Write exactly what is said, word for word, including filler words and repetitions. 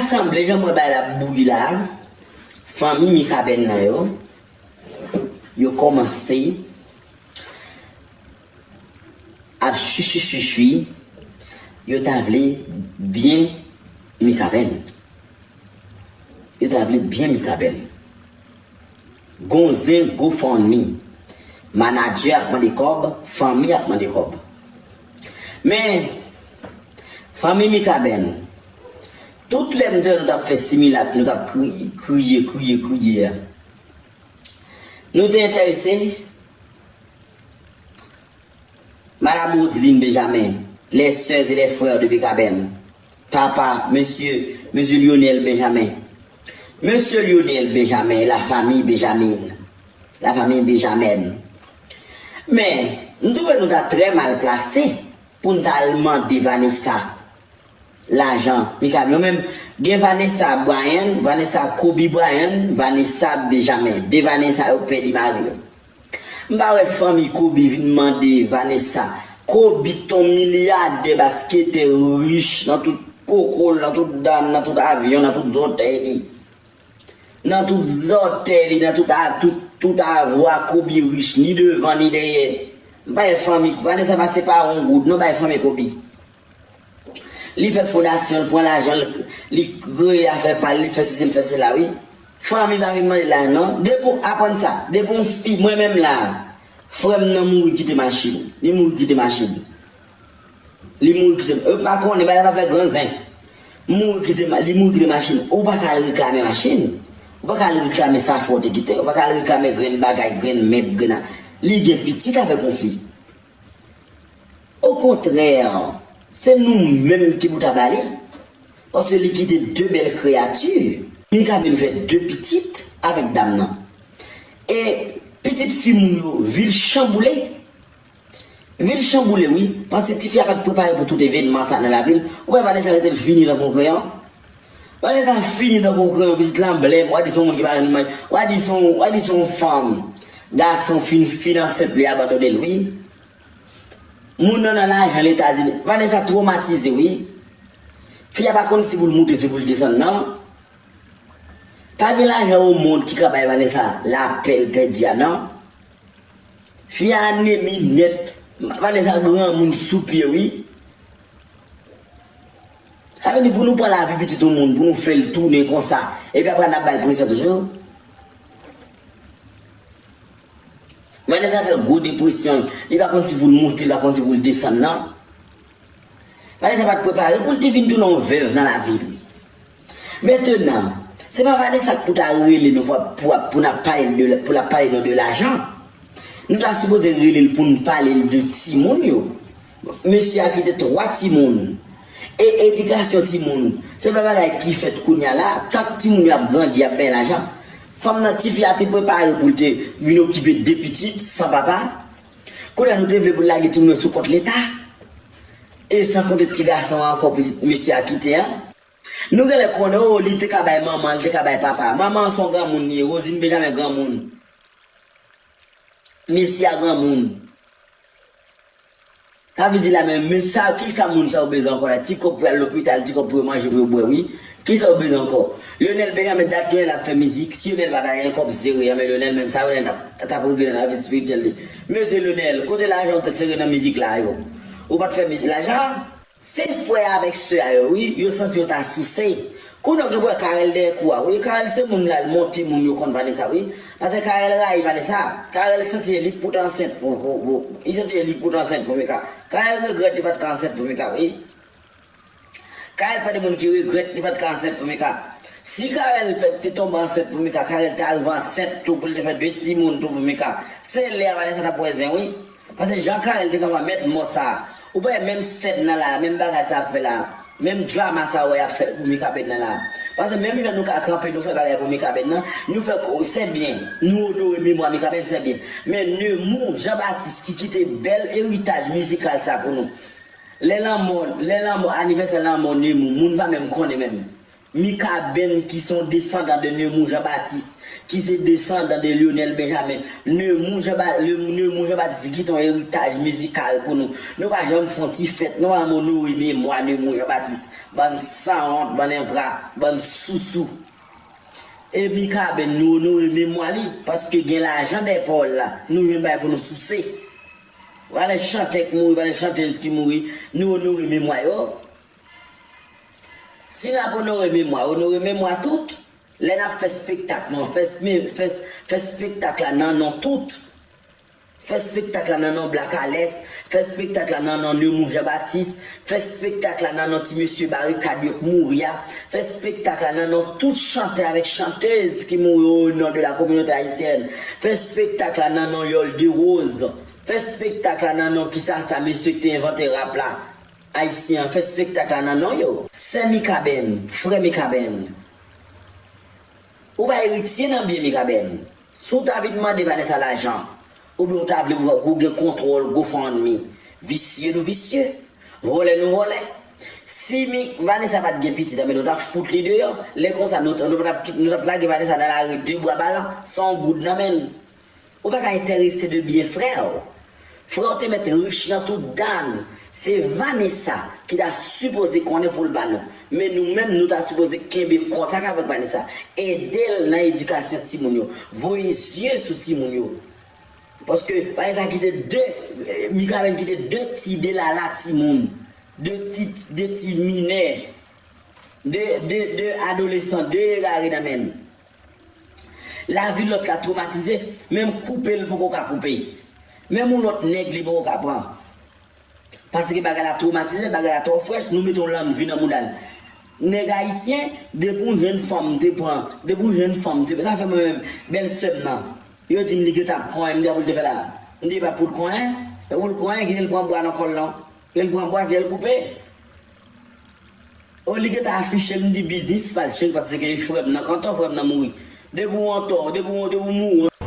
Sanble jan mwen bay la bouyi la, fanmi Mikaben nan yo, yo kòmanse ap chichi chichi, yo ta vle byen Mikaben. Yo ta vle byen Mikaben. Gon zen GoFundMe. Manadjè ap mande kòb, fanmi ap mande kòb. Men, fanmi Mikaben, tout lè m te wè nou t ap fè similat, nou t ap kriye, kriye, kriye, kriye a. Nou te enterese, Madam Roseline Benjamin, les sœurs et les frères de Mikaben, papa, mesye, mesye Lionel Benjamin, mesye Lionel Benjamin, la famille Benjamin, la famille Benjamin. Men, m twouve nou ta trè mal plase pou n ta al mande Vanessa lajan Mikaben. Yo menm, gen Vanessa Bryan, Vanessa Kobe Bryan, Vanessa Benjamin. De Vanessa yo pèdi mari yo. M pa wè fanmi Kobe vin mande Vanessa. Kobe t on milyadè basketè rich nan tout koko l, nan tout dam, nan tout avyon, nan tout zòtèy li. Nan tout zòtèy li, nan tout, a, tout, tout avwa Kobe rich, ni devan ni dèyè. M pa wè fanmi Vanessa pa separe yon goud, non, bay fanmi Kobe. Li fè fondasyon, li pran lajan, li, li kreye afè pa l, li fè sesi, li fè sela, wi. Fanmi pa vin mande la, non. Depi w aprann sa, depi yon fi, mwen menm la, frè m nan mouri kite machin. Li mouri kite machin. Li mouri kite, yo pa konnen, bagay sa fè gran zen. Mouri kite, ma- li mouri kite machin. Ou pa ka al reklame machin. Ou pa ka al reklame sa fò te kite. Ou pa ka al reklame grenn bagay, grenn mèb, grenn a. Li gen pitit avèk yon fi. Okontrè, se nou menm ki pou ta ba li. Paske li kite de bèl kreyati. Li ka menm fè de pitit avèk dam nan. E pitit fi moun yo, vil chanboule. Vil chanboule, wi. Paske tifi a pa t prepare pou tout evènman sa nan lavi l. Ou wè Vanessa rete l fini tankou yon kreyon. Vanessa fini tankou yon kreyon, pitit lan blèm. W a di se yon moun ki pa renmen manje. W a di se yon, w a di se yon fanm. Gason fin, fin ansent, li abandone l, wi. Moun nan nan lajan Letazini. Vanessa twomatize, wi. Fi a pa konn si pou l moute, si pou l desann, non. Pa gen lajan o mond ki ka bay Vanessa lapè l pèdi a, non. Fi a anemi nèt. Vanessa granmoun sou pye, wi. Sa vle di pou nou pran lavi pitit yon moun, pou nou fè l tounen konsa. Epi apre n ap ba l presyon toujou. Vanessa fè gwo depresyon. Li pa konn si pou l moute, li pa konn si pou l desann, non. Vanessa pa t prepare pou l te vin tounen yon vèv nan lavi l. Mentenan, se pa Vanessa k pou ta rele nou pou, pou, pou n ap pale de, pou l ap pale nou de lajan. Nou ta sipoze rele l pou n pale l de timoun yo. Mesye a kite twa timoun. E edikasyon timoun, se pa bagay ki fèt kounye a la. Tank timoun yo ap grandi, y ap benyen lajan. Fanm nan, tifi a te prepare pou l te vin okipe de pitit san papa. Kounye a nou te vle pou l lage timoun yo sou kont Leta. E san konte ti gason an ankò, pitit mesye a kite an. Nou genlè konnen, o, li te ka bay manman, li te ka bay papa. Manman an se yon granmoun li ye, Rosine Benjamin granmoun. Mesye a granmoun. Sa vle di la menm, men sa, kisa moun sa yo bezwen ankò la? Ti kòb pou y al lopital, ti kòb pou yo manje, pou yo bwè, wi. Kisa yo bezwen ankò? Lionel Benjamin, dat Lionel ap fè mizik, si Lionel pa ta gen kòb sere, men Lionel menm sa, Lionel t ap, t ap regle nan lavi espirityèl li. Mesye Lionel, kote lajan w te sere nan mizik la yo? Ou pa t fè mizik, lajan? Se frè avèk sè a yo, wi, yo santi yo ta souse. Kounye a w gen pou wè Carel dèyè kou a, wi. Carel se moun la, l monte moun yo konn Vanessa, wi. Paske Carel rayi Vanessa. Carel santi li pou t ansent pou, pou, pou, li santi li pou t ansent pou Mika. Carel regrèt li pa t ka ansent pou Mika, wi. Carel pa de moun ki regrèt li pa t ka ansent pou Mika. Si Carel pè-, te tonbe ansent pou Mika, Carel ta rive ansent tou pou l te fè de timoun tou pou Mika. Se lè a Vanessa t ap wè zen, wi. Paske jan Carel te kanpe a mèt mò sa a, ou pa wè menm sèn nan la, menm bagay sa ap fè la, menm drama sa a w wè y ap fè pou Mika Bèn nan la. Paske menm jan nou ka kanpe, nou fè bagay pou Mika Bèn nan, nou fè ko-, se byen, nou onore memwa Mika Bèn, se byen. Men Nemou Jean Baptiste ki kite bèl eritaj mizikal sa pou nou. Lè lanmò, lè lanmò, anivèsè lanmò Nemou, moun pa menm konnen menm. Mika Bèn ki se yon desandan de Nemou Jean Baptiste, ki se desandan de Lionel Benjamin. Nemours Jean Ba-, Le-, Nemours Jean Baptiste ki kite yon eritaj mizikal pou nou. Nou pa janm fè yon ti fèt, nou pa janm onore memwa Nemours Jean Baptiste. Bann sanwont, bann engra, bann sousou. E Mikaben, nou onore memwa li, paske gen lajan dèyè pawòl la, nou jwenn bagay pou nou souse. Valè chantè k mouri, valè chantèz ki mouri, nou onore memwa yo. Si n ap onore memwa, onore memwa tout. Lè n ap fè spektak nou an, fè, fè, fè spektak la nan non tout. Fè spektak la nan non Black Alex, fè spektak la nan non Nemours Jean Baptiste, fè spektak la nan non ti mesye Barikad yo k mouri a, fè spektak la nan non tout chantè avèk chantèz ki mouri au nom de la communauté haïtienne, fè spektak la nan non Yol Derose, fè spektak la nan non kisa sa mesye k te envante rap la, ayisyen an, fè spektak la nan non yo. Sè Mikaben, frè Mikaben, ou pa eritye nan byen Mikaben. Si w ta vin mande Vanessa lajan, oubyen w ta vle pou, pou w gen kontwòl GoFundMe, visye nou visye, vòlè nou vòlè. Si mi, Vanessa pa t gen pitit, anben nou t ap fout li deyò. Lè konsa, nou, nou t ap, nou t ap lage Vanessa nan lari de bra balan, san yon goud nan men l. Ou pa ka enterese de byen frè w. Frè w te mèt rich nan tout dan. Se Vanessa ki ta sipoze konnen pou l ba nou. Men nou menm, nou ta sipoze kenbe kontak avèk Vanessa. Ede l nan edikasyon timoun yo. Voye zye sou timoun yo. Paske Vanessa kite de, Mikaben kite de ti delala timoun. De ti, de ti minè. De, de, de adolesan, de egare nan men l. Lavi lòt la twomatize, menm koupe l poko ka koupe. Menm yon lòt nèg li poko ka pran. Paske bagay la twomatize, bagay la twò frèch, nou mete yon lann vi nan mouda l. Nèg ayisyen, depi yon jèn fanm te pran, depi yon jèn fanm te, sa fè mwen menm, bèlsè m nan, yo di m li gentan ap konyen, m di a pou l te fè la. M di e pa pou l konyen, e pou l konyen, kite l pran bwa nan kò l non. Kite l pran bwa, kite l koupe. O li gentan afiche l, m di biznis pa l cheri, paske se ke frè m nan, kanton frè m nan mouri. Depi w antò, depi w, depi w mouri,